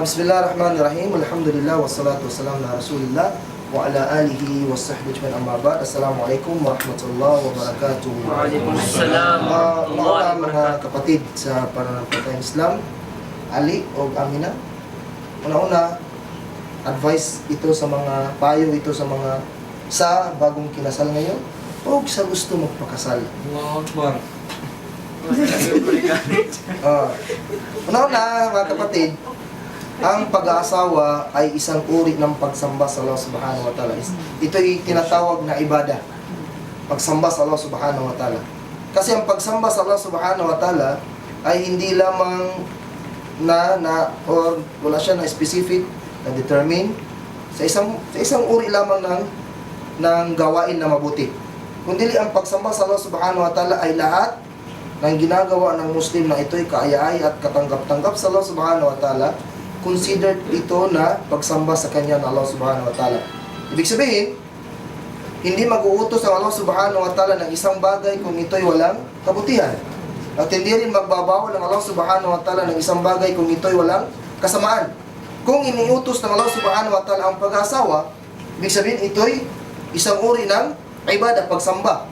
Bismillahirrahmanirrahim. Alhamdulillah wassalatu wassalamu ala Rasulillah wa ala alihi wa sahbihi ajma'in. Amma ba'd. Assalamualaikum warahmatullahi wabarakatuh. Waalaikumsalam warahmatullahi Una, mga wabarakatuh. Kapatid sa pananampalatayang Islam, Ali o Amina. Una-una, advice ito sa mga payo ito sa mga sa bagong kinasal ngayon o sa gusto magpakasal. Allahu Akbar. Una-una, mga kapatid, ang pag-aasawa ay isang uri ng pagsamba sa Allah subhanahu wa ta'ala. Ito'y tinatawag na ibada. Pagsamba sa Allah subhanahu wa ta'ala. Kasi ang pagsamba sa Allah subhanahu wa ta'ala ay hindi lamang na na or wala siya na specific na determine sa isang uri lamang ng gawain na mabuti. Kundi ang pagsamba sa Allah subhanahu wa ta'ala ay lahat ng ginagawa ng Muslim na ito'y kaaya-aya at katanggap-tanggap sa Allah subhanahu wa ta'ala, considered ito na pagsamba sa kanya ng Allah subhanahu wa ta'ala. Ibig sabihin, hindi mag-uutos ang Allah subhanahu wa ta'ala ng isang bagay kung ito'y walang kabutihan. At hindi rin magbabawal ang Allah subhanahu wa ta'ala ng isang bagay kung ito'y walang kasamaan. Kung iniutos ng Allah subhanahu wa ta'ala ang pag-asawa, ibig sabihin ito'y isang uri ng ibadah, pagsamba.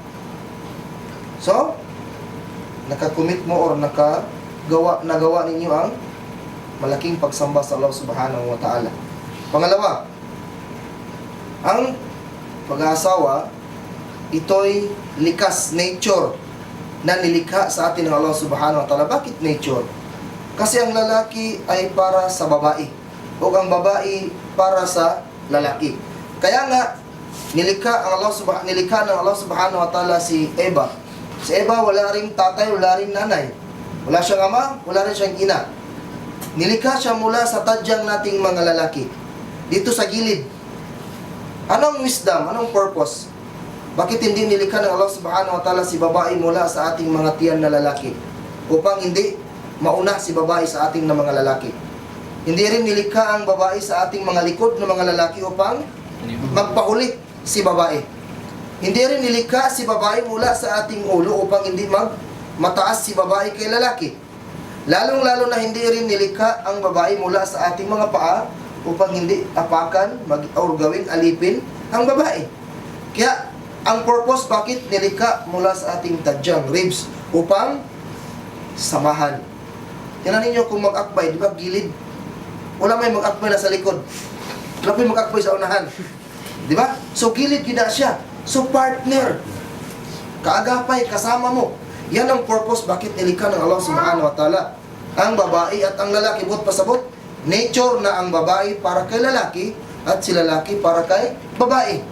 So, nakakommit mo or nagawa ninyo ang malaking pagsamba sa Allah subhanahu wa ta'ala. Pangalawa, ang pag-aasawa, ito'y likas, nature na nilikha sa atin ng Allah subhanahu wa ta'ala. Bakit nature? Kasi ang lalaki ay para sa babae o ang babae para sa lalaki. Kaya nga nilikha ng Allah subhanahu wa ta'ala si Eva. Si Eva, wala ring tatay, wala ring nanay. Wala siyang ama, wala rin siyang ina. Nilikha siya mula sa tadyang nating mga lalaki. Dito sa gilid. Anong wisdom? Anong purpose? Bakit hindi nilikha ng Allah subhanahu wa ta'ala si babae mula sa ating mga tiyan na lalaki? Upang hindi mauna si babae sa ating na mga lalaki. Hindi rin nilikha ang babae sa ating mga likod ng mga lalaki upang magpahuli si babae. Hindi rin nilikha si babae mula sa ating ulo upang hindi mataas si babae kay lalaki. Lalong-lalo na hindi rin nilikha ang babae mula sa ating mga paa upang hindi apakan or gawing alipin ang babae. Kaya ang purpose bakit nilikha mula sa ating tadyang, ribs, upang samahan. Tingnan ninyo kung mag-akbay, di ba, gilid? Wala may mag-akbay na sa likod. Wala may mag-akbay sa unahan. Di ba? So gilid gid na siya. So partner. Kaagapay, kasama mo. Yan ang purpose bakit nilikha ng Allah subhanahu wa ta'ala ang babae at ang lalaki. Buot pasabot, nature na ang babae para kay lalaki at si lalaki para kay babae.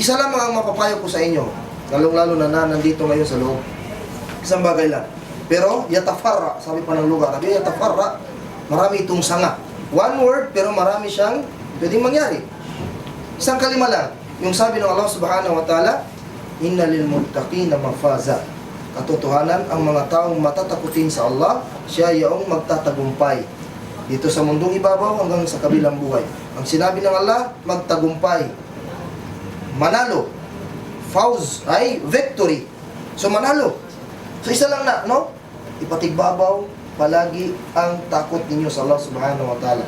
Isa lamang ang mapapayo ko sa inyo, lalong-lalo na nandito ngayon sa loob. Isang bagay lang. Pero, yatafarra, sabi pa ng lugar, sabi yatafarra, marami itong sanga. One word, pero marami siyang pwedeng mangyari. Isang kalima lang, yung sabi ng Allah subhanahu wa ta'ala, "Inna lil muttaqina mafaza." Katotohanan, ang mga taong matatakutin sa Allah, siya yaong magtatagumpay dito sa mundong ibabaw hanggang sa kabilang buhay. Ang sinabi ng Allah, magtagumpay. Manalo. Fawz ay victory. So manalo. So isa lang na, no? Ipatigbabaw palagi ang takot ninyo sa Allah subhanahu wa ta'ala.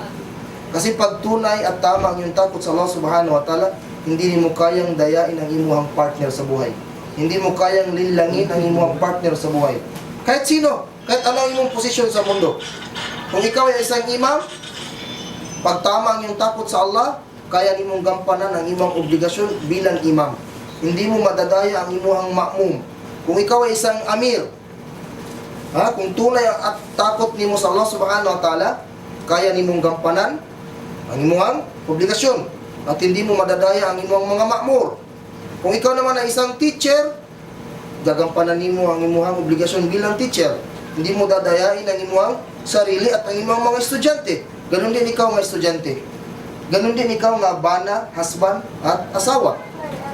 Kasi pag tunay at tama ang iyong takot sa Allah subhanahu wa ta'ala, hindi mo kayang dayain ang imuhang partner sa buhay. Hindi mo kayang linlangin ang imuhang partner sa buhay. Kahit sino, kahit ano ang imong posisyon sa mundo. Kung ikaw ay isang imam, pag tama ang iyong takot sa Allah, kaya nimong gampanan ang imong obligasyon bilang imam. Hindi mo madadaya ang imuhang ma'mum. Kung ikaw ay isang amir, ha, kung tunay at takot nimo sa Allah subhanahu wa ta'ala, kaya nimong gampanan ang imuhang obligasyon at hindi mo madadaya ang imong mga ma'mur. Kung ikaw naman ay isang teacher, gagampanan nimo ang imuhang obligasyon bilang teacher. Hindi mo dadayain ang imuhang sarili at ang imong mga estudyante. Ganon din ikaw nga estudyante. Ganon din ikaw nga bana, husband at asawa.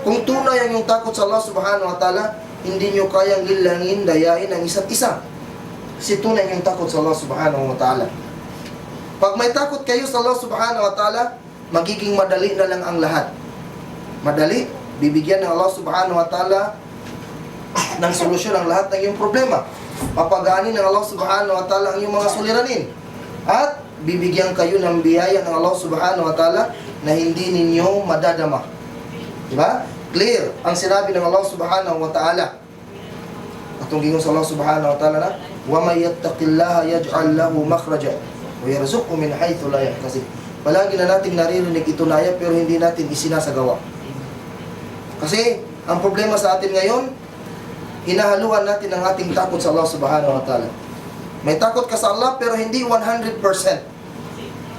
Kung tunay ang iyong takot sa Allah subhanahu wa ta'ala, hindi nyo kayang linlangin, dayain ang isa't isa. Kasi tunay ang iyong takot sa Allah subhanahu wa ta'ala. Pag may takot kayo sa Allah subhanahu wa ta'ala, magiging madali na lang ang lahat. Madali, bibigyan ng Allah subhanahu wa ta'ala ng solusyon ang lahat ng iyong problema. Papagaanin ng Allah subhanahu wa ta'ala ang iyong mga suliranin. At bibigyan kayo ng biyaya ng Allah subhanahu wa ta'ala na hindi ninyo madadama. Diba? Clear ang sinabi ng Allah subhanahu wa ta'ala. Atong gingon sa Allah subhanahu wa ta'ala na, وَمَنْ يَتَّقِ اللَّهَ يَجْعَلْ لَهُ مَخْرَجًا وَيَرْزُقْهُ مِنْ حَيْثُ لَا يَحْتَسِبُ. Palagi na nating naririnig ito na pero hindi natin isinasagawa. Kasi ang problema sa atin ngayon, hinahaluan natin ang ating takot sa Allah subhanahu wa ta'ala. May takot ka sa Allah pero hindi 100%.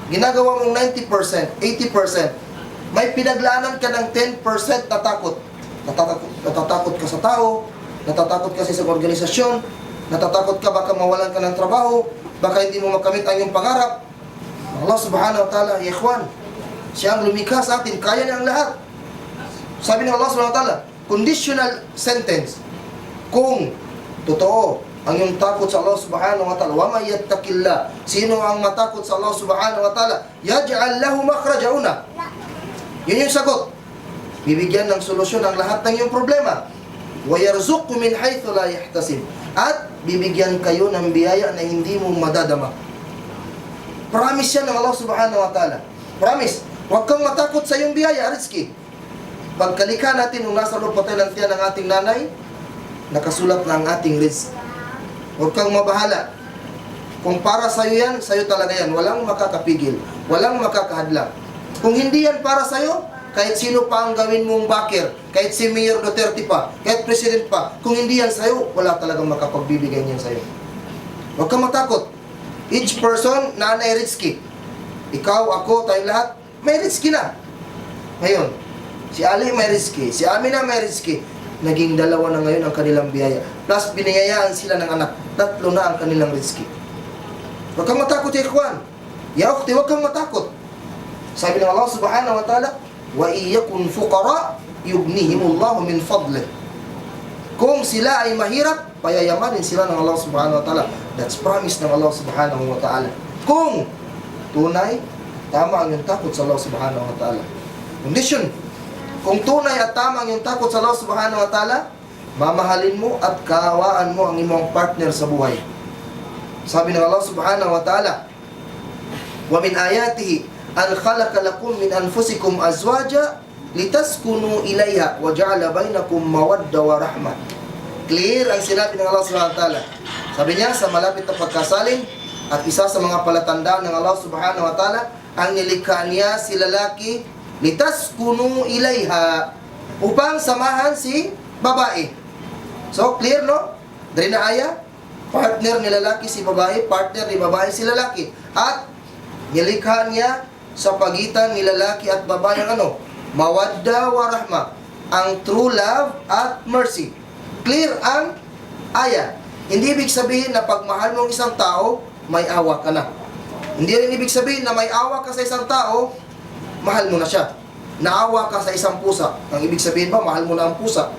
Ginagawa mong 90%, 80%. May pinaglaanan ka ng 10% na takot. Natatakot ka sa tao, natatakot ka sa isang organisasyon, natatakot ka baka mawalan ka ng trabaho, baka hindi mo makamit ang iyong pangarap. Allah subhanahu wa ta'ala, ya ikhwan, siya ang lumikha sa atin, kaya niya ang lahat. Sabi ng Allah subhanahu wa ta'ala, conditional sentence, kung totoo ang iyong takot sa Allah subhanahu wa ta'ala, وَمَنْ يَتَّقِ اللَّهَ, sino ang matakot sa Allah subhanahu wa ta'ala, يَجْعَلْ لَهُ مَخْرَجًا una. Yun yung sagot. Bibigyan ng solusyon ang lahat ng iyong problema. وَيَرْزُقْهُ مِنْ حَيْثُ لَا يَحْتَسِبُ. At bibigyan kayo ng biyaya na hindi mo madadama. Promise yan ng Allah subhanahu wa ta'ala. Promise. Huwag kang matakot sa iyong biyaya, rizki. Pagkalikha natin nung nasa loob pa tayo ng tiyan ng ating nanay, nakasulat na ang ating rizq. Huwag kang mabahala. Kung para sa'yo yan, sa'yo talaga yan. Walang makakapigil. Walang makakahadlang. Kung hindi yan para sa'yo, kahit sino pa ang gawin mong bakir, kahit si Mayor Duterte pa, kahit President pa, kung hindi yan sa'yo, wala talagang makapagbibigay niyan sa'yo. Huwag kang matakot. Each person na may rizki. Ikaw, ako, tayong lahat, may rizki na. Ngayon, si Ali may rizki, si Amina may rizki. Naging dalawa na ngayon ang kanilang biyaya. Plus, biniyayaan sila ng anak. Tatlo na ang kanilang rizki. Huwag kang matakot, ya ikhwan. Ya ukhti, huwag kang matakot. Sabi ng Allah subhanahu wa ta'ala, وَإِنْ يَكُنْ فُقَرَاءَ يُغْنِهِمُ اللَّهُ مِنْ فَضْلِهِ. Kung sila ay mahirap, payayamanin sila ng Allah subhanahu wa ta'ala. That's promise ng Allah subhanahu wa ta'ala. Kung tunay, tama ang iyong takot sa Allah subhanahu wa ta'ala. Condition, kung tunay at tama ang iyong takot sa Allah subhanahu wa ta'ala, mamahalin mo at kaawaan mo ang imong partner sa buhay. Sabi ng Allah subhanahu wa ta'ala, وَمِنْ آيَاتِهِ أَنْ خَلَقَ لَكُمْ مِنْ أَنفُسِكُمْ أَزْوَاجًا لِتَسْكُنُوا إِلَيْهَا وَجَعَلَ بَيْنَكُمْ مَوَدَّةً وَرَحْمَةً. Clear ang sinabi ng Allah subhanahu wa ta'ala. Sabi niya, sa malapit na pagkasalin at isa sa mga palatandaan ng Allah subhanahu wa ta'ala, ang nilikha niya si lalaki لِتَسْكُنُوا إِلَيْهَا upang samahan si babae. So, clear, no? Dari na aya, partner ni lalaki si babae, partner ni babae si lalaki. At nilikha niya sa pagitan ni lalaki at babae ang ano? مودة ورحمة. Ang true love at mercy. Clear ang aya. Hindi ibig sabihin na pag mahal mo ang isang tao, may awa ka na. Hindi rin ibig sabihin na may awa ka sa isang tao, mahal mo na siya. Naawa ka sa isang pusa. Ang ibig sabihin ba, mahal mo na ang pusa?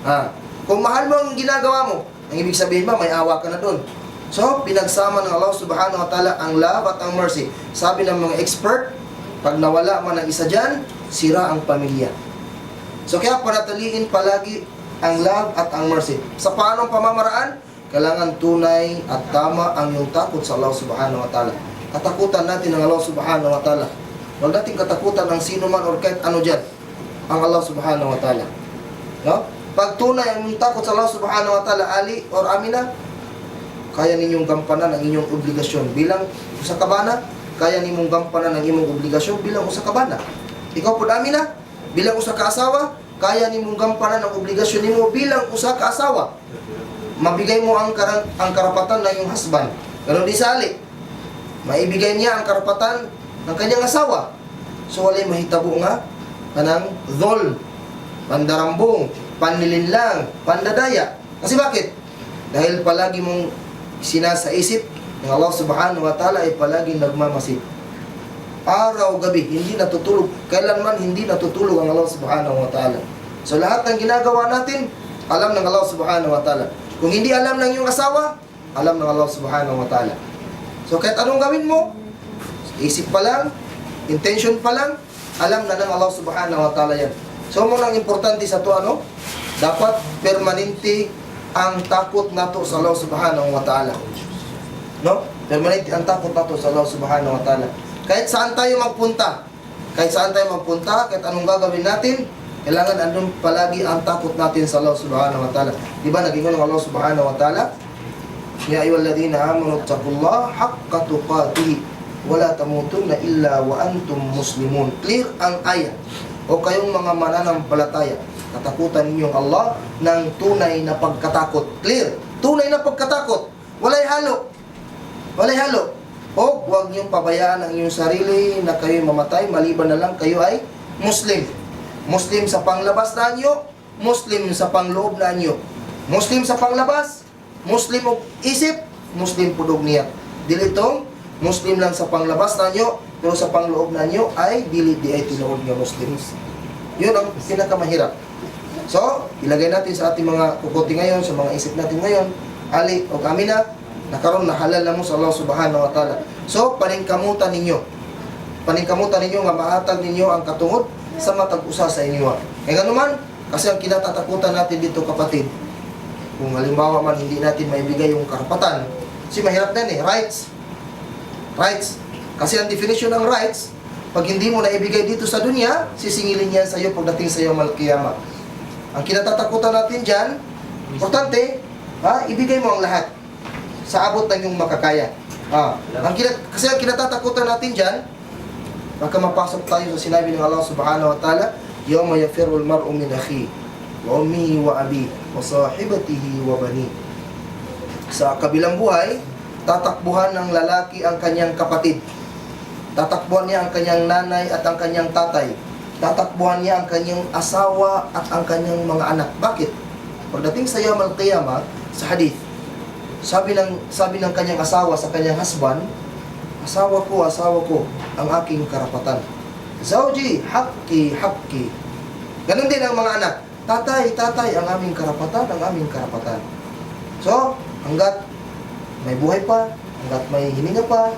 Ha? Kung mahal mo ang ginagawa mo, ang ibig sabihin ba, may awa ka na doon? So, pinagsama ng Allah subhanahu wa ta'ala ang love at ang mercy. Sabi ng mga expert, pag nawala man ang isa dyan, sira ang pamilya. So, kaya panatiliin palagi ang love at ang mercy. Sa paanong pamamaraan? Kailangan tunay at tama ang iyong takot sa Allah subhanahu wa ta'ala. Katakutan natin ang Allah subhanahu wa ta'ala. Huwag natin katakutan ang sino man or kahit ano dyan. Ang Allah subhanahu wa ta'ala. No? Pag tunay ang iyong takot sa Allah subhanahu wa ta'ala, Ali or Amina, kaya ninyong gampanan ang inyong obligasyon bilang usa ka bana, kaya nimong gampanan ang imong obligasyon bilang usa ka bana. Ikaw po, Amina, bilang usa ka asawa, kaya nimong gampanan ang obligasyon nimo bilang usa ka asawa. Mabigay mo ang karapatan ng iyong husband. Ganon din sa Ali. Maibigay niya ang karapatan ng kanyang asawa. So walay mahitabo nga kanang dhulm, pandarambong, panlilinlang, pandadaya. Kasi bakit? Dahil palagi mong sinasaisip ng Allah subhanahu wa ta'ala ay palaging nagmamasid. Araw, gabi, hindi natutulog. Kailanman hindi natutulog ang Allah subhanahu wa ta'ala. So lahat ng ginagawa natin, alam ng Allah subhanahu wa ta'ala. Kung hindi alam ng iyong asawa, alam ng Allah subhanahu wa ta'ala. So kahit anong gawin mo, isip pa lang, intention pa lang, alam na ng Allah subhanahu wa ta'ala yan. So mao nang importante sa to ano, dapat permanente ang takot nato sa Allah subhanahu wa ta'ala. No? Permanente ang takot nato sa Allah subhanahu wa ta'ala. Kahit saan tayo magpunta, kahit saan tayo magpunta, kahit anong gagawin natin, kailangan andun palagi ang takot natin sa Allah subhanahu wa ta'ala. Di ba nag-ingon ang Allah subhanahu wa ta'ala? Ya ayyuhalladhina amanu taqullaha haqqa tuqatih wa la tamutunna illa wa antum muslimun. Clear ang ayat. O kayong mga mananampalataya, katakutan ninyong Allah ng tunay na pagkatakot. Clear. Tunay na pagkatakot. Walay halo. Walay halo. O huwag niyong pabayaan ang inyong sarili na kayo mamatay maliban na lang kayo ay Muslim. Muslim sa panglabas na anyo, Muslim sa pangloob na anyo. Muslim sa panglabas, Muslim og isip, Muslim pud og niyat. Dili tong Muslim lang sa panglabas na anyo, pero sa pangloob na anyo ay dili di ay tinuod nga Muslim. Yun ang pinakamahirap. So, ilagay natin sa ating mga kukote ngayon, sa mga isip natin ngayon, Ali o Amina, nakaroon na halal na mo sa Allah subhanahu wa ta'ala. So, paningkamutan ninyo. Paningkamutan ninyo nga mahatag ninyo ang katungod sa matag usa sa inyo. Kaya nga naman, kasi ang kinatatakutan natin dito, kapatid, kung halimbawa man hindi natin maibigay yung karapatan, kasi mahirap din eh, rights. Rights. Kasi ang definition ng rights, pag hindi mo naibigay dito sa dunya, sisingilin yan sa iyo pagdating sa yawmal qiyamah. Ang kinatatakutan natin dyan, importante, ha, ibigay mo ang lahat sa abot ng iyong makakaya. Ah, kasi ang kinatatakutan natin dyan, baka mapasok tayo sa sinabi ng Allah subhanahu wa ta'ala, يَوْمَ يَفِرُّ الْمَرْءُ مِنْ أَخِيهِ وَأُمِّهِ وَأَبِيهِ وَصَاحِبَتِهِ وَبَنِيهِ. Sa kabilang buhay, tatakbuhan ng lalaki ang kanyang kapatid. Tatakbuhan niya ang kanyang nanay at ang kanyang tatay. Tatakbuhan niya ang kanyang asawa at ang kanyang mga anak. Bakit? Pagdating sa Yawm al-Qiyamah, sa hadith, sabi ng kanyang asawa sa kanyang husband, "Asawa ko, asawa ko, ang aking karapatan. زوجي، حقي، حقي." Ganon din ang mga anak. "Tatay, tatay, ang aming karapatan, ang aming karapatan." So, hanggat may buhay pa, hanggat may hininga pa,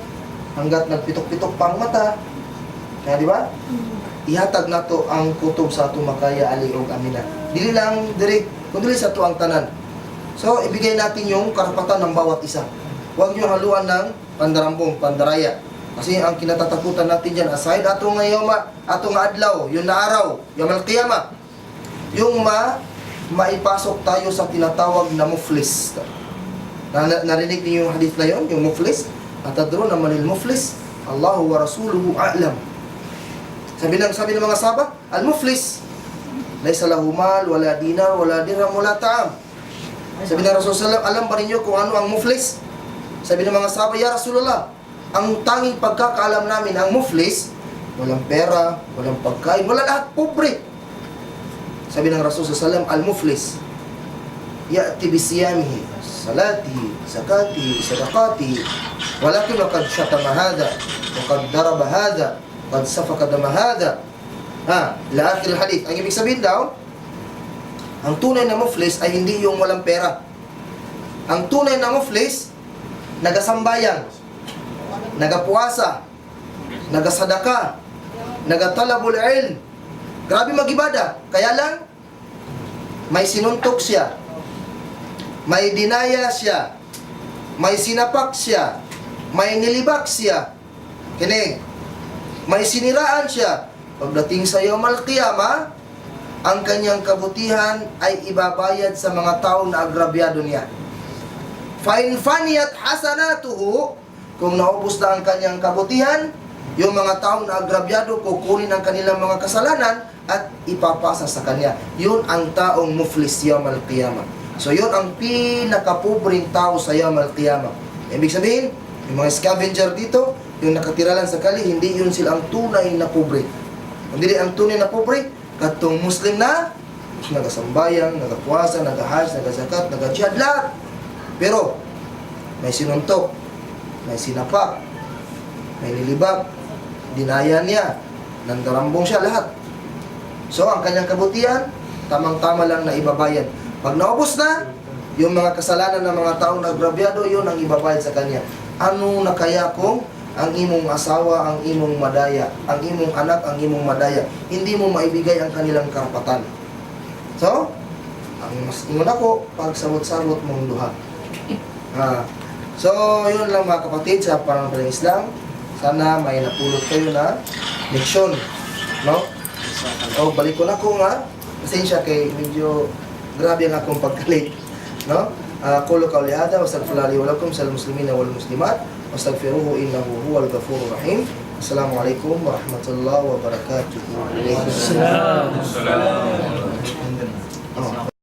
hanggat nagpitok-pitok pa ang mata, kaya di ba? Ihatag nato ang kutob sa atong makaya, Ali og Amina. Dili lang diri, kundi sa ato ang tanan. So, ibigay natin yung karapatan ng bawat isa. Huwag niyo haluan ng pandarambong, pandaraya. Kasi ang kinatatakutan natin dyan, aside ato nga yoma, ato nga adlaw, yun na araw, yawmal qiyamah, yung maipasok tayo sa tinatawag na muflis. Narinig niyo yung hadith na yun, yung muflis? أتدرون من المفلس؟ الله ورسوله أعلم. Sabi ng mga sahaba, المفلس ليس له مال ولا دينار ولا درهم ولا طعام. Sabi ng Rasulullah, "Alam ba ninyo kung ano ang muflis?" Sabi ng mga sahaba, "Ya Rasulullah, ang tanging pagkakaalam namin, ang muflis, walang pera, walang pagkain, wala lahat, pobre." Sabi ng Rasul sallam, المفلس يأتي بصيامه، صلاته، زكاته، صدقاته، ولكن وقد شتم هذا، وقد ضرب هذا، قد سفك دم هذا. Ha, إلى آخر الحديث. Ang ibig sabihin daw, ang tunay na muflis ay hindi yung walang pera. Ang tunay na muflis, nagasambayang, nagapuasa, nagasadaka, nagaطلب العلم. Grabe mag-ibada. Kaya lang, may sinuntok siya, may dinaya siya, may sinapak siya, may nilibak siya. Kinig, may siniraan siya. Pagdating sa Yawmal Qiyamah, ang kanyang kabutihan ay ibabayad sa mga tao na agrabyado niya. فإن فنيت حسناته, kung naubos na ang kanyang kabutihan, yung mga tao na agrabyado, kukunin ang kanilang mga kasalanan at ipapasa sa kanya. Yun ang taong muflis Yawmal Qiyamah. So yun ang pinakapubring tao sa Yawmal Qiyamah. Ibig sabihin, yung mga scavenger dito, yung nakatira lang sa kali, hindi yun sila ang tunay na pobre. Hindi ang tunay na pobre, katong Muslim na nagasambayang, nagapuasa, nagahaj, nagazakat, nagajihad, lahat. Pero may sinuntok, may sinapak, may nilibak, dinaya niya, nandarambong siya, lahat. So, ang kanyang kabutihan, tamang-tama lang na ibabayad. Pag naubos na, yung mga kasalanan ng mga taong nagrabyado, yun ang ibabayad sa kanya. Ano na kaya kung ang imong asawa, ang imong madaya, ang imong anak, ang imong madaya, hindi mo maibigay ang kanilang karapatan? So, ang mas ingon ako, pagsabot-sabot mong duha. Ah, So, yun lang, mga kapatid, sa pananampalatayang Islam. Sana may napulot kayo na leksyon. No? O, balik ko na ko nga. Pasensya kay medyo grabe ang akong pagkalit. No? أقول قولي هذا وأستغفر الله لي ولكم ولسائر المسلمين والمسلمات واستغفروه إنه هو الغفور الرحيم. السلام عليكم ورحمة الله وبركاته. Salam. Oh.